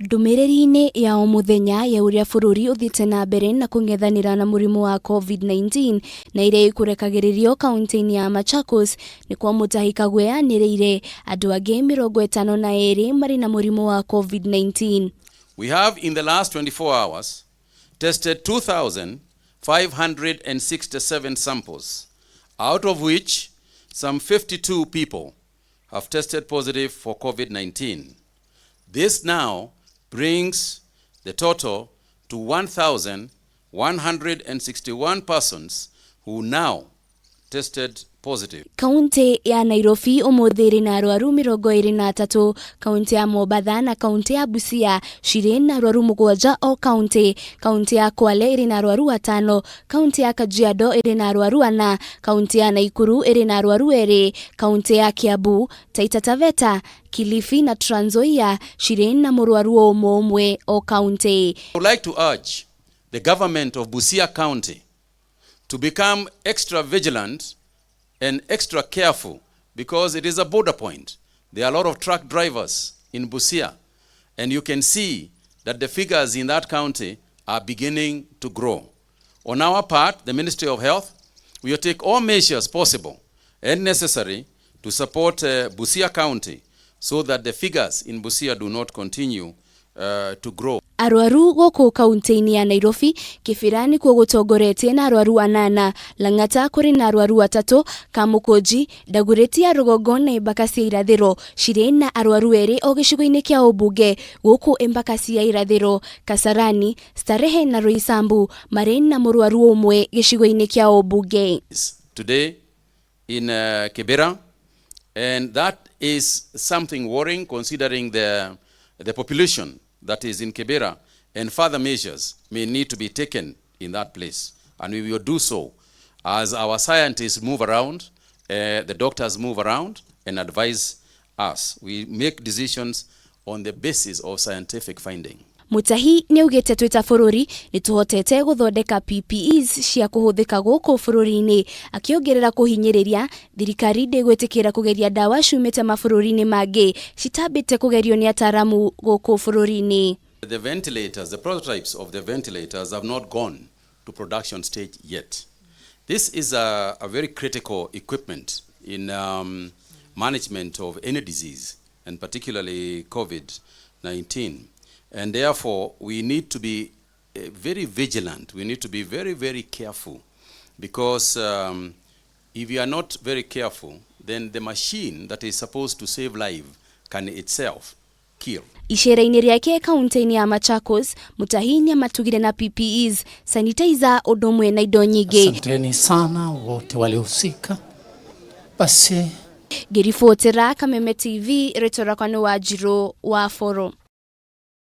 Ndũmĩrĩri-inĩ ya o mũthenya ya ũrĩa bũrũri ũthiĩte na mbere na kũng'ethanĩra na mũrimũ wa Covid-19 na iria ikũrekagĩrĩrio kaunti-inĩ ya Machakos nĩkuo Mutahi Kagwe anĩrĩire andũ angĩ 52 marĩ na mũrimũ wa Covid-19. We have in the last 24 hours tested 2,567 samples, out of which some 52 people have tested positive for COVID-19. This now brings the total to 1,161 persons who now tested positive. Kaunti ya Nairobi ũmũthĩ ĩrĩ na arwaru 23, kaunti ya Mombatha na kaunti ya Busia cirĩ na arwaru 7 o kaunti, kaunti ya Kwale ĩrĩ na arwaru 5, kaunti ya Kajiado ĩrĩ na arwaru 4, kaunti ya Nakuru ĩrĩ na arwaru 2, kaunti ya Kiambu, Taita Taveta, Kilifi na Trans Nzoia cirĩ na mũrwaru o ũmwe ũmwe o kaunti. I would like to urge the government of Busia County to become extra vigilant and extra careful because it is a border point. There are a lot of truck drivers in Busia, and you can see that the figures in that county are beginning to grow. On our part, the Ministry of Health, we will take all measures possible and necessary to support Busia County so that the figures in Busia do not continue to grow. Arwaru gũkũ kaunti-inĩ ya Nairobi, Kibera nĩkuo gũtongoretie na arwaru 8, Lang'ata kũrĩ na arwaru 3, Kamũkũnji, Dagoretti ya rũgongo na Embakasi ya irathĩro cirĩ na arwaru 2 o gĩcigo-inĩ kĩa ũmbunge. Gũkũ Embakasi ya irathĩro, Kasarani, Starehe na Roysambu marĩ na mũrwaru ũmwe gĩcigo-inĩ kĩa ũmbunge. Today in Kibera, and that is something worrying considering the population that is in Kibera, and further measures may need to be taken in that place. And we will do so as our scientists move around, the doctors move around and advise us. We make decisions on the basis of scientific finding. Mutahi nĩaugĩte twĩ ta bũrũri nĩtũhotete gũthondeka PPEs cia kũhũthĩka gũkũ bũrũri-inĩ, akĩongerera kũhinyĩrĩria thirikari ndĩgwĩtĩkĩra kũgeria ndawa ciumĩte mabũrũri-inĩ mangĩ citambĩte kũgerio nĩ ataramu gũkũ bũrũri-inĩ. The ventilators, the prototypes of the ventilators have not gone to production stage yet. This is a very critical equipment in management of any disease, and particularly COVID-19. And therefore, we need to be very vigilant. We need to be very, very careful, because if you are not very careful, then the machine that is supposed to save life can itself kill. Icera-inĩ rĩake kaunti-inĩ ya Machakos, Mutahi nĩamatugire na PPEs, sanitizer ũndũ ũmwe na indo nyingĩ. Asanteni sana wote waliohusika. Basi ngĩribotera Kameme TV, rĩtwa rĩakwa nĩ Wanjirũ wa Boro.